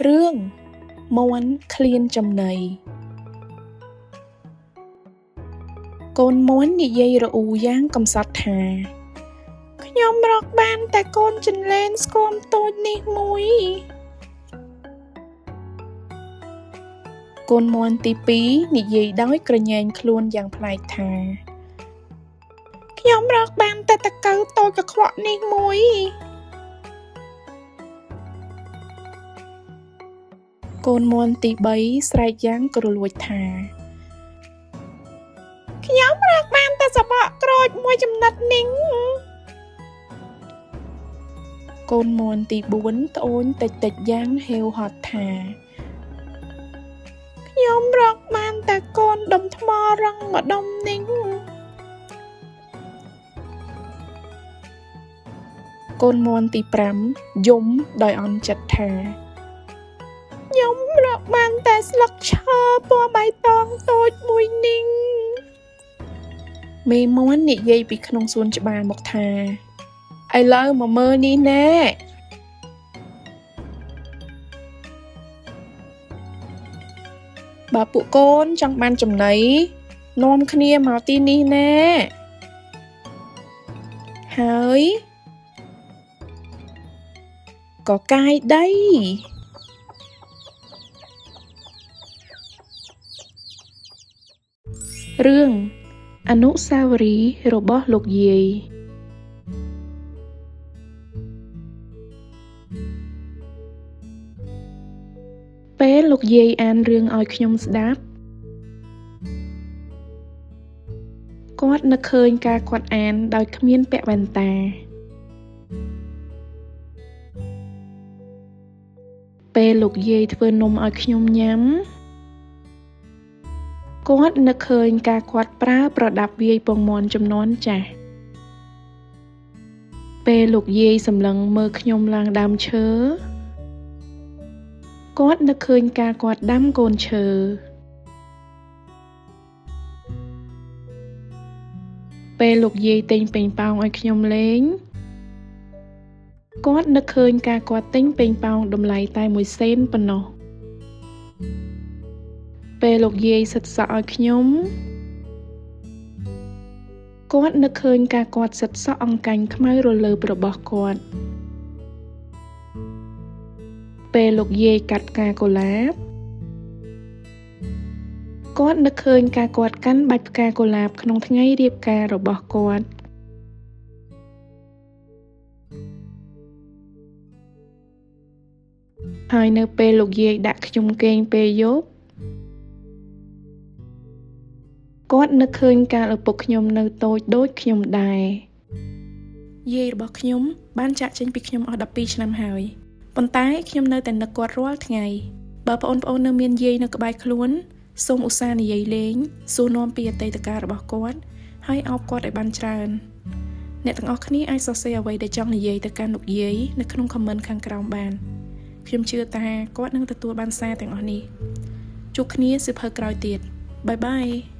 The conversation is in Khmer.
រឿងមាន់ឃ្លានចំណីកូនមាន់និយាយរអ៊ូយ៉ាងកំសត់ថាខ្ញុំរកបានតែកូនចន្លេនស្គមតូចនេះមួយ កូនមាន់ទី2និយាយដោយក្រញែងខ្លួនយ៉ាងប្លែកថាខ្ញុំរកបានតែតកៅតូចកខ្វក់នេះមួយ កូនមាន់ទី3ស្រែកយ៉ាងគ្រលួចថាខ្ញុំរកបានតែសបកក្រូចមួយចំណិតនេះកូនមាន់ទី4ត្អូញតិចតិចយ៉ាងហេវហត់ថាខ្ញុំរកបានតែកូនដុំថ្មរឹងម្ដុំនេះកូនមាន់ទី5យំដោយអន់ចិត្តថាខ្ញុំរកបានតែស្លឹកឈើពណ៌បៃតងតូចមួយនេះមេមាន់និយាយពីក្នុងសួនច្បារមកថាឥឡូវមកមើលនេះណែបើពួកកូនចង់បានចំណីនាំគ្នាមកទីនេះណែហើយក៏កាយដីរឿងអនុស្សាវរីយ៍របស់លោកយាយពេលលោកយាយអានរឿងឲ្យខ្ញុំស្ដាប់គាត់នឹកឃើញការគាត់អានដោយគ្មានពាក់វ៉ែនតាពេលលោកយាយធ្វើនំឲ្យខ្ញុំញ៉ាំគាត់នឹកឃើញការគាត់ប្រើប្រដាប់វាយពងមាន់ជំនាន់ចាស់ពេលលោកយាយសម្លឹងមើលខ្ញុំឡើងដើមឈើគាត់នឹកឃើញការគាត់ដាំកូនឈើពេលលោកយាយទិញប៉េងប៉ោងឲ្យខ្ញុំលេងគាត់នឹកឃើញការគាត់ទិញប៉េងប៉ោងតម្លៃតែ1សេនប៉ុណ្ណោះពេលលោកយាយសិតសក់ឲ្យខ្ញុំគាត់នឹកឃើញការគាត់សិតសក់អង្កាញ់ខ្មៅរលើបរបស់គាត់ពេលលោកយាយកាត់ផ្កាកុលាបគាត់នឹកឃើញការគាត់កាន់បាច់ផ្កាកុលាបក្នុងថ្ងៃរៀបការរបស់គាត់ហើយនៅពេលលោកយាយដាក់ខ្ញុំគេងពេលយប់គាត់នឹកឃើញកាលឪពុកខ្ញុំនៅតូចដូចខ្ញុំដែរយាយរបស់ខ្ញុំបានចាក់ចេញពីខ្ញុំអស់12ឆ្នាំហើយប៉ុន្តែខ្ញុំនៅតែនឹកគាត់រាល់ថ្ងៃបើប្អូនៗនៅមានយាយនៅក្បែរខ្លួនសូមឧស្សាហ៍និយាយលេងសួរនាំពីអតីតកាលរបស់គាត់ហើយអោបគាត់ឲ្យបានច្រើនអ្នកទាំងអស់គ្នាអាចសរសេរអ្វីដែលចង់និយាយទៅកាន់លោកយាយនៅក្នុង comment ខាងក្រោមបានខ្ញុំជឿថាគាត់នឹងទទួលបានសារទាំងអស់នេះជួបគ្នាសៀវភៅក្រោយទៀតបាយបាយ។